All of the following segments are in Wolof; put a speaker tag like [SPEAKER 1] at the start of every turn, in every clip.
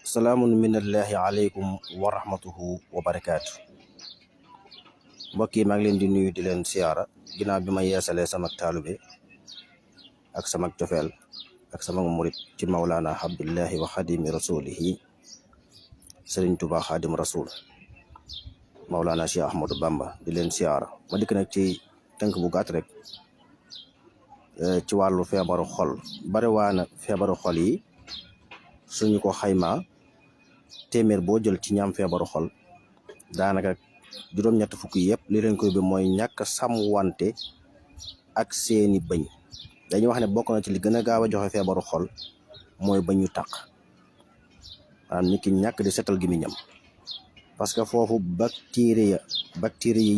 [SPEAKER 1] salaamun minallahi aleykum wa rahmatuhu wa barakaatu. Mbokk yi maa ngi leen di nuyu di leen siyaara ginnaaw bi ma yeesalee sama taalube ak sama cofeel ak sama murit ci Mawlana Abdullahi wa xadimi rasulihi Sëriñ Tuubaa xadim rasul Mawlana Cheikh Ahmadou Bamba di leen siyaara ma dikk nag ci tënk bu gàtt rek ci wàllu feebaru xol. bari waana feebaru xol yi suñu ko xaymaa téeméer boo jël ci ñaam feebaru xol daanaka juróom-ñett fukk yëpp li leen koy bi mooy ñàkk sàmm wante ak seeni bëñ. dañuy wax ne bokk na ci li gën a gaaw a joxe feebaru xol mooy bëñ yu taq, maanaam nit ki ñàkk di setal gémmiñam parce que foofu bactérie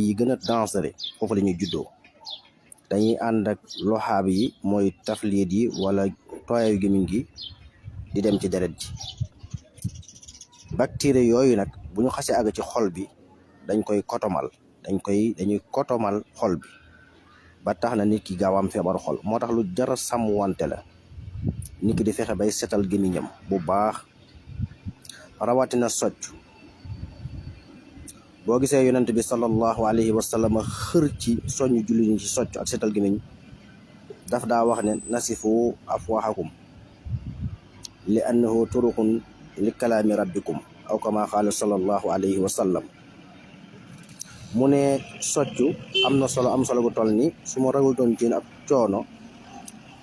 [SPEAKER 1] yi gën a dangereux foofu la ñuy juddoo. dañuy ànd ak loxaab yi mooy tafliit yi wala tooyaayu gémmiñ gi di dem ci deret ji. bactérie yooyu nag bu ñu xasee àgg ci xol bi dañ koy kotomal dañuy kotomal xol bi ba tax na nit ki gaaw am feebaru xol. moo tax lu jar a sàmm wante la nit ki di fexe bay setal gémmiñam bu baax, rawatina socc. boo gisee yonent bi sallallahu alayhi wa sallam xër ci soññ julli ñi ci socc ak setal gémmiñ daf daa wax ne nasifu afwahakum li annahu turuqun li kalaami rabbikum aw kama qaala sallallahu alayhi wa sallam. mu ne soccu am solo gu toll ni su ma ragul doon ci ab coono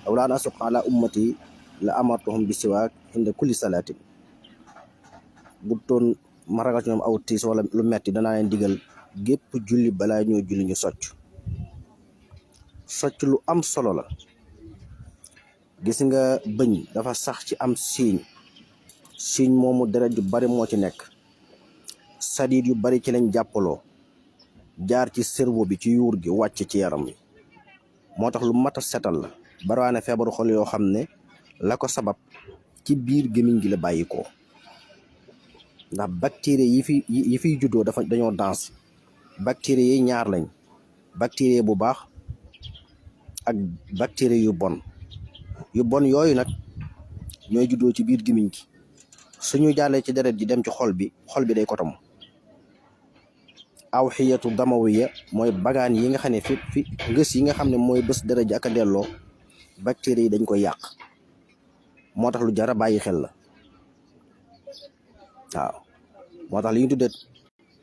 [SPEAKER 1] aw laan asuq ala ummati la amartuhum bi siwaak inda kulli salaatin. bu doon ma ragal ci ñoom aw tiis wala lu metti danaa leen digal gépp julli balaa ñoo julli ñu socc lu am solo la. gis nga bëñ dafa sax ci am siiñ moomu deret yu bari moo ci nekk, sadiid yu bari ci lañ jàppaloo jaar ci cerveau bi ci yuur gi wàcc ci yaram wi. moo tax lu mat a setal la. barawaane feebaru xol yoo xam ne la ko sabab ci biir gémmiñ gi la bàyyi ko, ndax bactérie yi fiy juddoo dañoo danse. bactérie yi ñaar lañ, bactérie bu baax ak bactérie yu bon yooyu nag ñooy juddoo ci biir gémmiñ gi. suñu jàllee ci deret ji dem ci xol bi day kotom. aw xiyatu damawiya mooy bagaan yi nga xam ne fi ngës yi nga xam ne mooy bés deret ji ak a delloo bactéries yi dañ koy yàq. moo tax lu jar a bàyyi xel la. waaw moo tax li ñu tuddee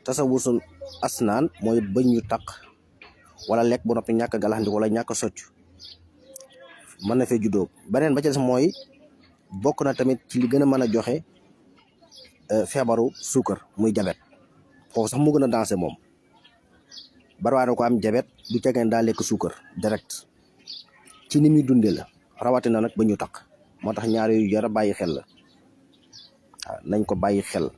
[SPEAKER 1] tasawusul asnaan mooy bëñ yu taq wala lekk bu noppi ñàkk galaxandi wala ñàkk socc mën na fee juddoo. beneen ba ca des mooy bokk na tamit ci li gën a mën a joxe feebaru suukar muy jabet. foofu sax mu gën a dansé moom. bariwaane ko am jabet du tegeen daa lekk suukar direct ci ni muy dundee la, rawatina nag ba ñu taq. moo tax ñaar yu jar a bàyyi xel la. waaw nañ ko bàyyi xel.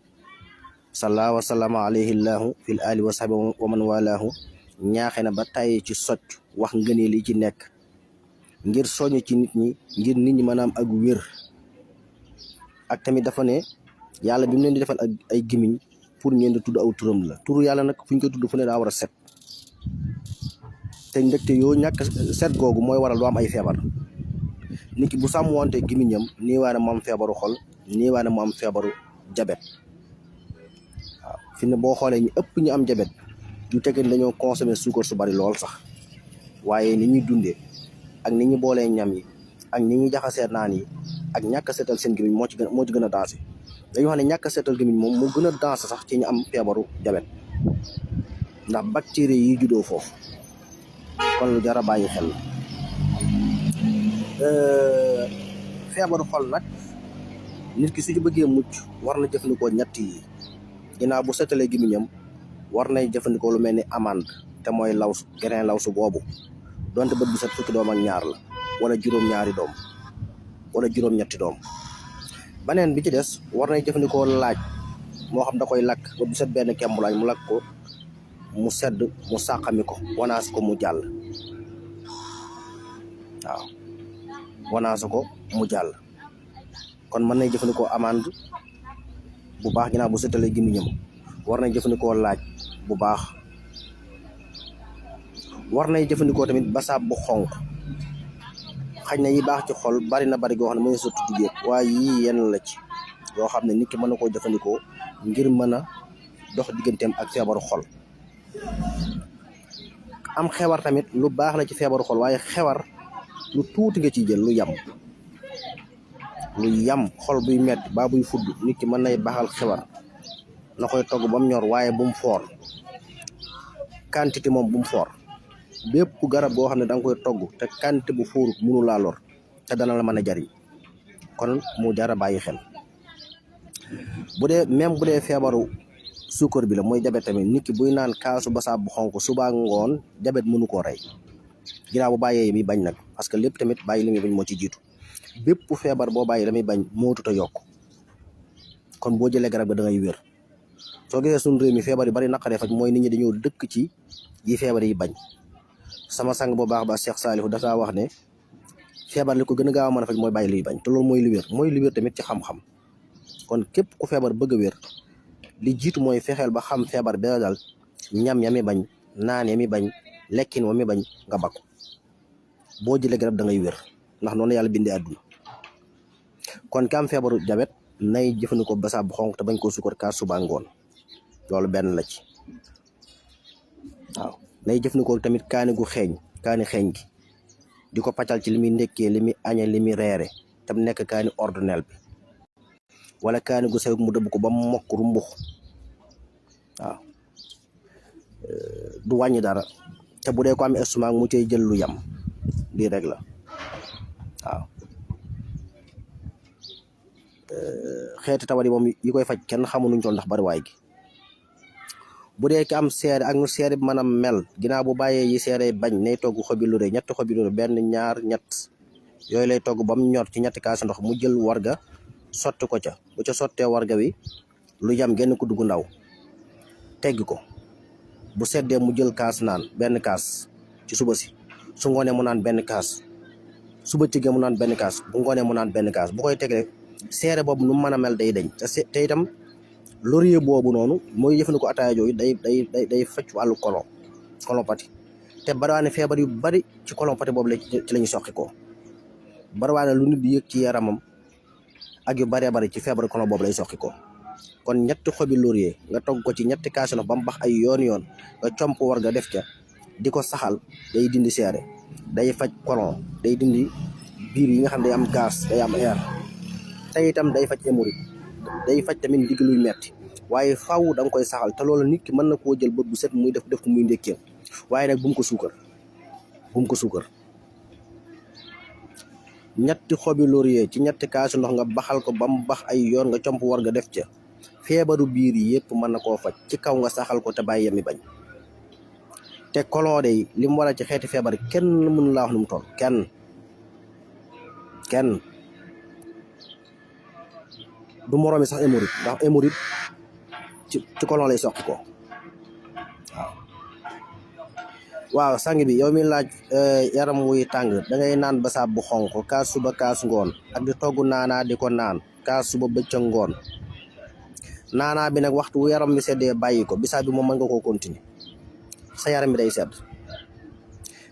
[SPEAKER 1] salla wa sallama alayhi llaahu fil ali wa sahbi wa man walaahu ñaaxe na ba tàyyi ci socc wax ngëneel yi ci nekk ngir soññ ci nit ñi ngir nit ñi mën a am ak wér. ak tamit dafa ne yàlla bi mu leen di defal ay gémmiñ pour ngeen di tudd aw turam la. turu yàlla nag fu ñu koy tudd fu ne daa war a set, te ndekte yoo ñàkk set googu mooy waral doo am ay feebar. nit ki bu sàmm wante gémmiñam nii waa ne mu am feebaru xol, nii waa ne mu am feebaru jabet. waaw fi ne boo xoolee ñu ëpp ñu am jabet du teggee dañoo consommer suukar su bari lool sax, waaye ni ñuy dundee ak ni ñu boolee ñam yi ak ni ñuy jaxasee naan yi ak ñàkk a seetal seen gémmiñ moo ci gën a dansé. dañu wax ne ñàkk a seetal gémmiñ moom moo gën a dansé sax ci ñu am feebaru jabet, ndax bactérie yi juddoo foofu. kon lu jar a bàyyi xel la. feebaru xol nag nit ki su ci bëggee mucc war na jëfandikoo ñett yi. ginnaaw bu seetalee gémmiñam war nay jëfandikoo lu mel ni amande, te mooy grain lawsu boobu, donte bët bi set fukki doom ak ñaar la wala juróom-ñaari doom wala juróom-ñetti doom. beneen bi ci des war nay jëfandikoo laaj, moo xam da koy lakk ba bu set benn kembu laaj mu lakk ko mu sedd mu sàqami ko wanaas ko mu jàll. waaw wanaasu ko mu jàll. kon mën nay jëfandikoo amande bu baax ginnaaw bu setalee gémmiñam. war nay jëfandikoo laaj bu baax. war nay jëfandikoo tamit basaab bu xonq. xaj na yi baax ci xol bari na bari goo xam ne mënees a tudd yëpp waaye yii yenn la ci. yoo xam ne nit ki mën na koo jëfandikoo ngir mën a dox digganteem ak feebaru xol. am xewar tamit lu baax la ci feebaru xol, waaye xewar lu tuuti nga ciy jël lu yam xol buy metti ba buy fudd nit ki mën nay baaxal xewar na koy togg ba mu ñor, waaye bu mu foor quantité moom bu mu foor. bépp garab boo xam ne da nga koy togg te quantité bu fóorut mënu laa lor te dana la mën a jariñ, kon mu jar a bàyyi xel. bu dee feebaru suukar bi la mooy jabet tamit, nit ki buy naan kaasu basaab bu xonk suba ngoon jabet mënu koo rey ginnaaw bu bàyyee mi bañ nag, parce que lépp tamit bàyyi li muy bañ moo ci jiitu. bépp feebar boo bàyyi la muy bañ moo tut a yokk, kon boo jëlee garab ga da ngay wér. soo gisee suñu réew mi feebar yu bari naqaree faj mooy nit ñi dañoo dëkk ci yi feebar yi bañ. sama sang bu baax ba Cheikh Saliou dafa wax ne feebar li ko gën a gaaw a mën a faj mooy bàyyi liy bañ, te loolu mooy li wér tamit ci xam-xam. kon képp ku feebar bëgg a wér li jiitu mooy fexeel ba xam feebar bi la dal, ñam ya mi bañ, naan ya mi bañ, lekkin wa mi bañ nga bakku. boo jëlee garab da ngay wér, ndax noonu yàlla bindee àdduna. kon ki am feebaru jabet nay jëfandikoo basaab bu xonk te bañ koo suukar kaas suba ngoon, loolu benn la ci. waaw nay jëfandikoo tamit kaani xeeñ gi di ko paccal ci li muy ndekkee, li muy añee, li muy reere, tam nekk kaani ordinaire bi, wala kaani gu sew mu dëbb ko ba mu mokk rumbux. waaw du wàññi dara, te bu dee ko am estomac mu cay jël lu yam lii rek la. waaw xeeti tawat yi moom yi koy faj kenn xamu nuñ toll ndax bari waay gi. bu dee ki am seere ak nu seere bi mën a mel, ginnaaw bu bàyyee yi seere bañ nay togg xobi lu rëy, ñetti xobi lu rëy, benn ñaar ñett yooyu lay togg ba mu ñor ci ñetti kaasi ndox, mu jël warga sotti ko ca. bu ca sottee warga wi lu yam genn ku dugg ndaw tegg ko, bu seddee mu jël kaas naan benn kaas ci suba si, su ngoonee mu naan benn kaas, suba tigee mu naan benn kaas, bu ngoonee mu naan benn kaas. bu koy teg rek seere boobu nu mën a mel day deñ te itam laurier boobu noonu mooy jëfandikoo ataaya jooju day faj wàllu colopathie. te bariwaane feebar yu bari ci colopathie boobu ci la ñu soqi ko. bariwaane lu nit di yëg ci yaramam ak yu baree bari ci feebar colon boobu lay soqi ko. kon ñetti xobi laurier nga togg ko ci ñetti kaasi ndox ba mu bax ay yoon nga comp war nga def ca di ko saxal, day dindi seere, day faj colon, day dindi biir yi nga xam ne day am gaz, day am air, te itam day faj hémorroïde, day faj tamit ndigg luy metti. waaye faaw da nga koy saxal, te loolu nit ki mën na koo jël bët bu set muy def ko muy ndékkee, waaye nag bu mu ko suukar. ñetti xobi laurier ci ñetti kaasi ndox nga baxal ko ba mu bax ay yoon nga comp war nga def ca, feebaru biir yi yëpp mën na koo faj ci kaw nga saxal ko te bàyyi yami bañ. te colon de li mu war a ci xeeti feebar kenn mënu laa wax nu mu toll, kenn du moroomi sax hémorroïde, ndax hémorroïde ci colon lay soqi ko. waaw sang bi yow mi laaj yaram wuy tàng da ngay naan basaab bu xonk kaas suba kaas ngoon, ak di togg naanaa di ko naan kaas suba bëccëg ngoon. naanaa bi nag waxtu wu yaram mi seddee bàyyi ko, bisaab bi moom mën nga koo continuer, sa yaram bi day sedd.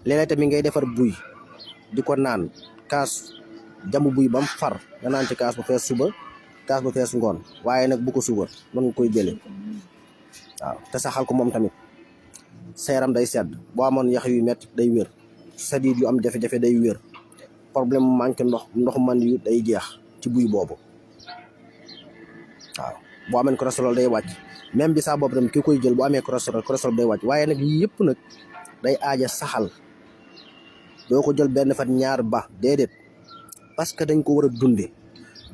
[SPEAKER 1] léeg-léeg tamit ngay defar buy di ko naan kaas jamu buy ba mu far nga naan ci kaas bu fees suba kaas bu fees ngoon, waaye nag bu ko suukar, mën nga koy jëlee. waaw te saxal ko moom tamit sa yaram day sedd. boo amoon yax yu metti day wér, sadiid yu am jafe-jafe day wér, problème mu manqué ndox man yu day jeex ci buy boobu. waaw boo amee cholestérol day wàcc, même bi saa boobu tam ki koy jël bu amee cholestérol day wàcc. waaye nag yii yëpp nag day aaja saxal, doo ko jël benn fan ñaar ba déedéet, parce que dañ ko war a dunde.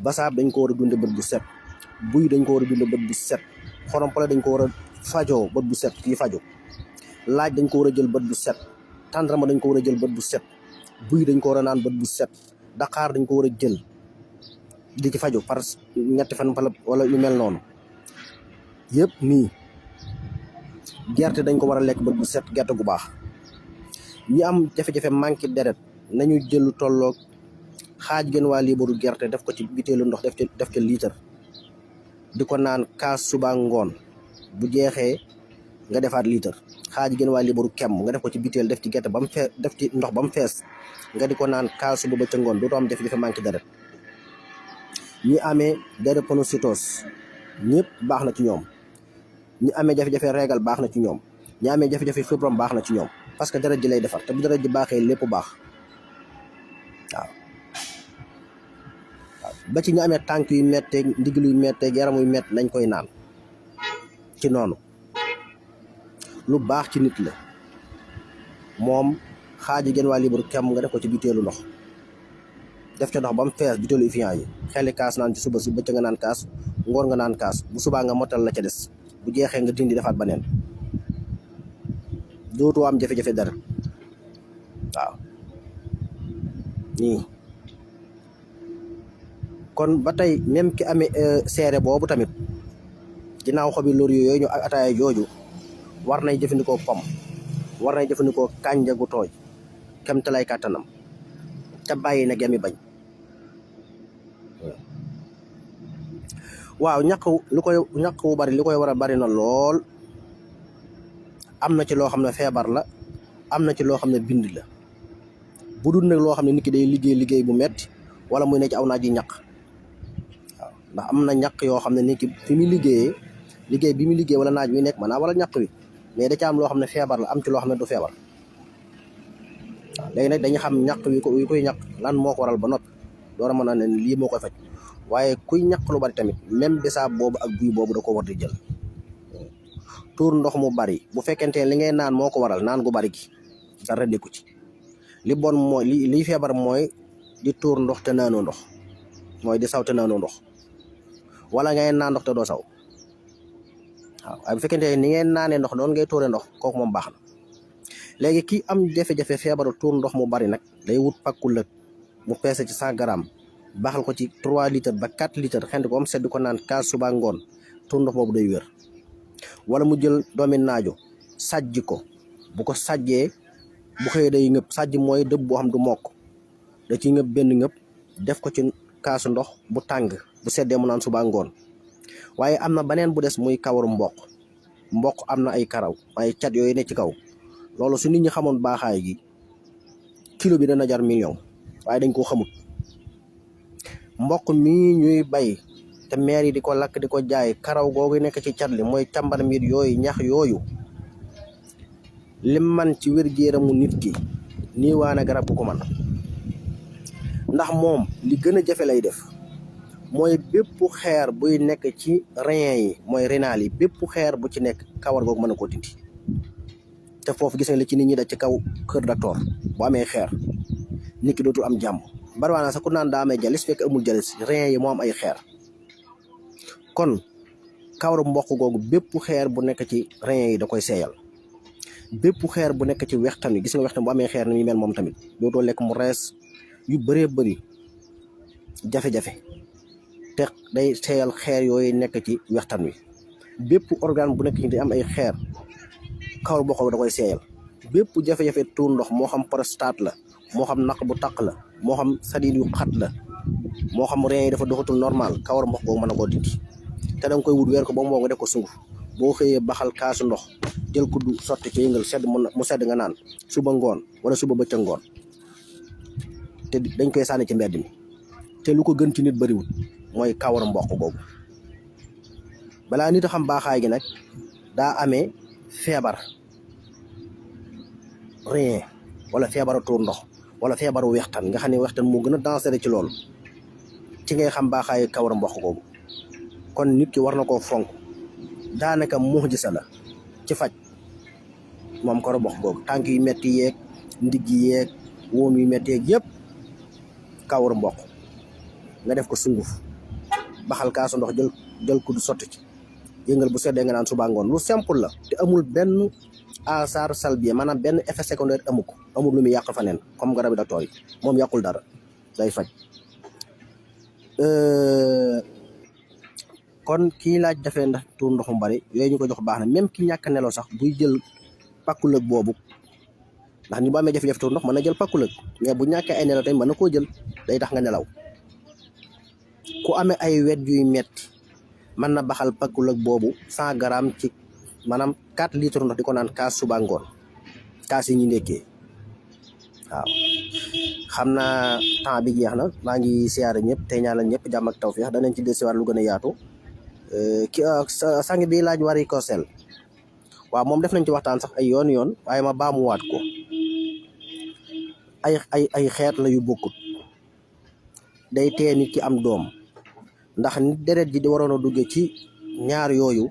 [SPEAKER 1] basaab dañ ko war a dunde bët bu set, buy dañ ko war a dunde bët bu set, xorompale dañ ko war a fajoo bët bu set kii fajo, laaj dañ ko war a jël bët bu set, tàndarma dañ ko war a jël bët bu set, buy dañ ko war a naan bët bu set, daqaar dañ ko war a jël di ci faju par ñetti fan wala lu mel noonu yëpp nii. gerte dañ ko war a lekk bët bu set, gerte gu baax. ñi am jafe-jafe manqué deret nañu jël lu tolloog xaaj gën waa liibaru gerte def ko ci biteelu ndox def ca liitar di ko naan kaas suba ngoon, bu jeexee nga defaat liitar. xaaj gën waa liibaru kem nga def ko ci biteel def ci gerte ba mu fees, def ci ndox ba mu fees nga di ko naan kaas suba ba ca ngoon, dootoo am jafe-jafe manqué deret. ñi amee drépanocytose ñëpp baax na ci ñoom, ñi amee jafe-jafe régal baax na ci ñoom, ñi amee jafe-jafe fibrome baax na ci ñoom, parce que deret ji lay defar te bu deret ji baaxee lépp baax. waaw ba ci ñi amee tànk yu metteeg ndiglu yu metteeg yaram yu mett nañ koy naan ci noonu. lu baax ci nit la moom xaaji genn waa libre kem nga def ko ci butéelu ndox, def ca ndox ba mu fees butéelu Evian yi, xeli kaas naan ci suba si, bëccëg nga naan kaas, ngoon nga naan kaas, bu subaa nga motal la ca des, bu jeexee nga dindi defaat baneen, dootoo am jafe-jafe dara. waaw nii kon ba tey même ki amee seere boobu tamit ginnaaw xobi lor yooyu ñu ak ataaya jooju war nay jëfandikoo pom, war nay jëfandikoo kànja gu tooy kem te lay kàttanam te bàyyi nag yami bañ. waaw ñàkk wu bari li koy war a bari na lool. am na ci loo xam ne feebar la, am na ci loo xam ne bind la, bu dul nag loo xam ne nit ki day liggéey bu metti wala muy ne ci aw naaj yi ñàkk. waaw ndax am na ñàkk yoo xam ne nit ki fi muy liggéey bi muy liggéey wala naaj wi nekk maanaam wala ñàkk wi, mais da ca am loo xam ne feebar la, am ci loo xam ne du feebar. waaw léegi nag dañu xam ñàkk wi koy ñàkk lan moo ko waral ba noppi door a mën a ne lii moo koy faj. waaye kuy ñàkk lu bari tamit même bisaab boobu ak buy boobu da ko war di jël. tuur ndox mu bari bu fekkente ne li ngay naan moo ko waral naan gu bari gi dara nekku ci. li bon mooy liy feebar mooy di tuur ndox te naanoo ndox, mooy di saw te naanoo ndox, wala ngay naan ndox te doo saw. waaw waaye bu fekkente ne ni ngeen naanee ndox doon ngay tuuree ndox kooku moom baax na. léegi ki am jafe-jafe feebaru tuur ndox mu bari nag day wut pakku lëg mu peese ci 100 grammes baxal ko ci 3 litres ba 4 litres xend ko am sedd ko naan kaas suba ngoon, tuur ndox boobu day wér. wala mu jël doomi naajo sàjj ko, bu ko sàjjee bu xëyee day ngëpp. sàjj mooy dëbb boo xam du mokk, da ciy ngëpp benn ngëpp def ko ci kaasu ndox bu tàng, bu seddee mu naan suba ngoon. waaye am na beneen bu des muy kawaru mboq am na ay karaw ay cat yooyu ne ci kaw. loolu su nit ñi xamoon baaxaay gi kilo bi dana jar million, waaye dañ koo xamut. mboq mii ñuy bay te maire yi di ko lakk di ko jaay, karaw googu nekk ci cat li mooy càmbar mbir yooyu, ñax yooyu lim man ci wér-gu-yaramu nit ki nii waana garab bu ko man. ndax moom li gën a jafe lay def mooy bépp xeer buy nekk ci rein yi, mooy rénal yi, bépp xeer bu ci nekk kawar googu mën na koo dindi. te foofu gis nga li ci nit ñi da ci kaw kër docteur bu amee xeer nit ki dootul am jàmm. bariwaana sax ku naan daa amee jalis fekk amul jalis, rein yi moo am ay xeer. kon kawaru mboq googu bépp xeer bu nekk ci rein yi da koy seeyal. bépp xeer bu nekk ci wextan wi, gis nga wextan bu amee xeer ni muy mel moom tamit dootoo lekk mu rees yu bëree bëri jafe-jafe, te day seeyal xeer yooyu nekk ci wextan wi. bépp organe bu nekk ci day am ay xeer, kawaru mboq da koy seeyal. bépp jafe-jafe tuur ndox moo xam prostate la, moo xam naq bu taq la, moo xam sadid yu xat la, moo xam rein yi dafa doxatul normal, kawaru mboq googu mën na koo dindi. te da nga koy wut weer ko ba mu nga def ko sunguf, boo xëyee baxal kaasu ndox jël ko du sotti ci yëngal sedd mu sedd nga naan suba ngoon wala suba bëccëg ngoon. te dañ koy sànni ci mbedd mi. te lu ko gën ci nit bariwul mooy kawaru mboq googu. balaa nit a xam baaxaay gi nag daa amee feebar rein wala feebaru tuur ndox wala feebaru wextan, nga xam ne wextan moo gën a dangereux ci loolu, ci ngay xam baaxaayu kawaru mboq googu. kon nit ki war na koo fonk, daanaka mu'jiza la ci faj moom kawaru mboq googu. tànk yu metti yeeg ndigg yeeg wóom yu metti yeeg yëpp kawaru mboq nga def ko sunguf baxal kaasu ndox jël ko du sotti ci yëngal bu seddee nga naan suba ngoon. lu simple la te amul benn asar salbier, maanaam benn effet secondaire amul lu muy yàq faneen comme garabi docteur yi. moom yàqul dara, day faj. kon kii laaj dafee ndax tuur ndox mu bari yooyu ñu ko jox baax na. même ki ñàkk nelaw sax buy jël pakku lëg boobu, ndax ni bu amee jafe-jafe tuur ndox mën na jël pakku lëg, mais bu ñàkkee ay nelaw tamit mën na koo jël, day tax nga nelaw. ku amee ay wet yuy metti mën na baxal pakku lëg boobu 100 grammes ci maanaam 4 litres ndox di ko naan kaas suba ngoon, kaas yi ñu ndekkee. waaw xam naa temps bi jeex na maa ngi siyaare ñëpp tey ñaanal ñëpp jàmm ak tawfeex danañ ci desiwaat lu gën a yaatu sang bi laaj varicocèle waaw moom def nañ ci waxtaan sax ay yoon waaye ma baamuwaat ko ay xeet la yu bokkut day tee nit ki am doom ndax nit deret ji di waroon a duggee ci ñaar yooyu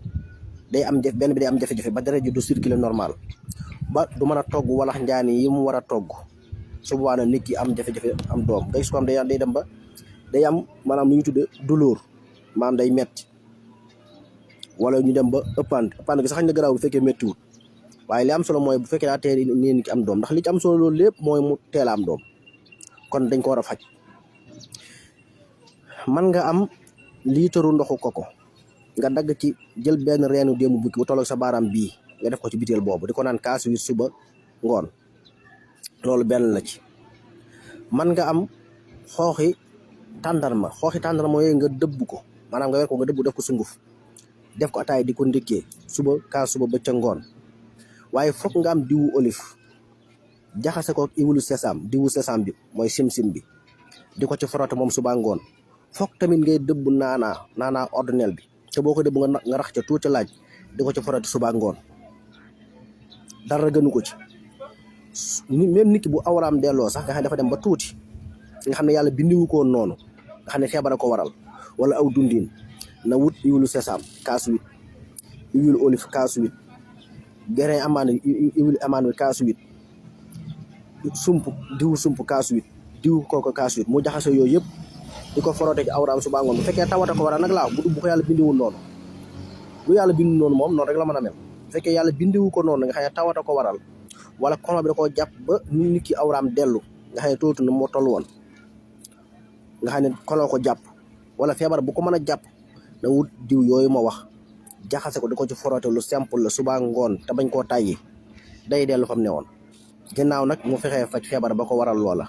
[SPEAKER 1] day am benn bi day am jafe-jafe ba deret ji du circuler normal ba du mën a togg walax njaani yi mu war a togg su boobaa nag nit ki am jafe-jafe am doom day su ko am day dem ba day am maanaam lu ñu tudde douleur maanaam day metti wala ñu dem ba ëppand gi sax xañ na garaawul bu fekkee méttiwul waaye li am solo mooy bu fekkee daa teel ni nit ki am doom ndax li ci am solo loolu lépp mooy mu teel a am doom kon dañ ko war a faj man nga am liitaru ndoxu koko nga dagg ci jël benn reenu démb bukki bu tolloog sa baaraam bii nga def ko ci biteel boobu di ko naan kaas wi suba ngoon loolu benn la ci man nga am xooxi tàndarma yooyu nga dëbb ko maanaam nga wer ko nga dëbb def ko sunguf def ko ataay di ko ndékkee suba kaas suba bëccëg ngoon waaye foog nga am diwu olive jaxase ko diwu sesam bi mooy sim-sim bi di ko ci frotte moom suba ngoon foog tamit ngay dëbb naanaa ordinaire bi te boo ko dëbb nga rax ca tuuti laaj di ko ci frotte suba ngoon dara gënu ko ci même nit ki bu awraam delloo sax nga xam ne dafa dem ba tuuti nga xam ne yàlla bindiwu ko noonu nga xam ne feebar a ko waral wala aw dundin na wut huile sésame kaas 8 huile olive kaas 8 grain amande huile amande kaas 8 diwu sump kaas 8 diwu kooko kaas 8 mu jaxase yooyu yëpp di ko forote ci awraam suba ngoon bu fekkee tawata ko waral nag laaw bu ko yàlla bindiwul noonu bu yàlla bindu noonu moom noonu rek la mën a mel bu fekkee yàlla bindiwu ko noonu nga xam ne tawata ko waral wala kono bi da koo jàpp ba nit ki awraam dellu nga xam ne tootu na moo toll woon nga xam ne kono ko jàpp wala feebar bu ko mën a jàpp na wut diw yooyu ma wax jaxase ko di ko ci forote lu simple la suba ngoon te bañ koo tàyyi day dellu fam ne woon ginnaaw nag mu fexee faj feebar ba ko waral loola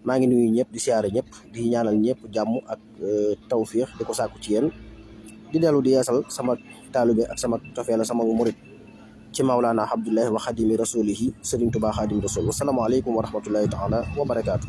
[SPEAKER 1] maa ngi nuyu ñëpp di siyaare ñëpp di ñaanal ñëpp jàmm ak tawfiix di ko sàkku ci yéen di dellu di yeesal sama taalibe ak sama tofeela sama murit ci Mawlana Abdullahi wa xadimi rasulihi Sëriñ Tuubaa xadim rasul wasalaamaaleykum wa rahmatullahi taala wa barakaatu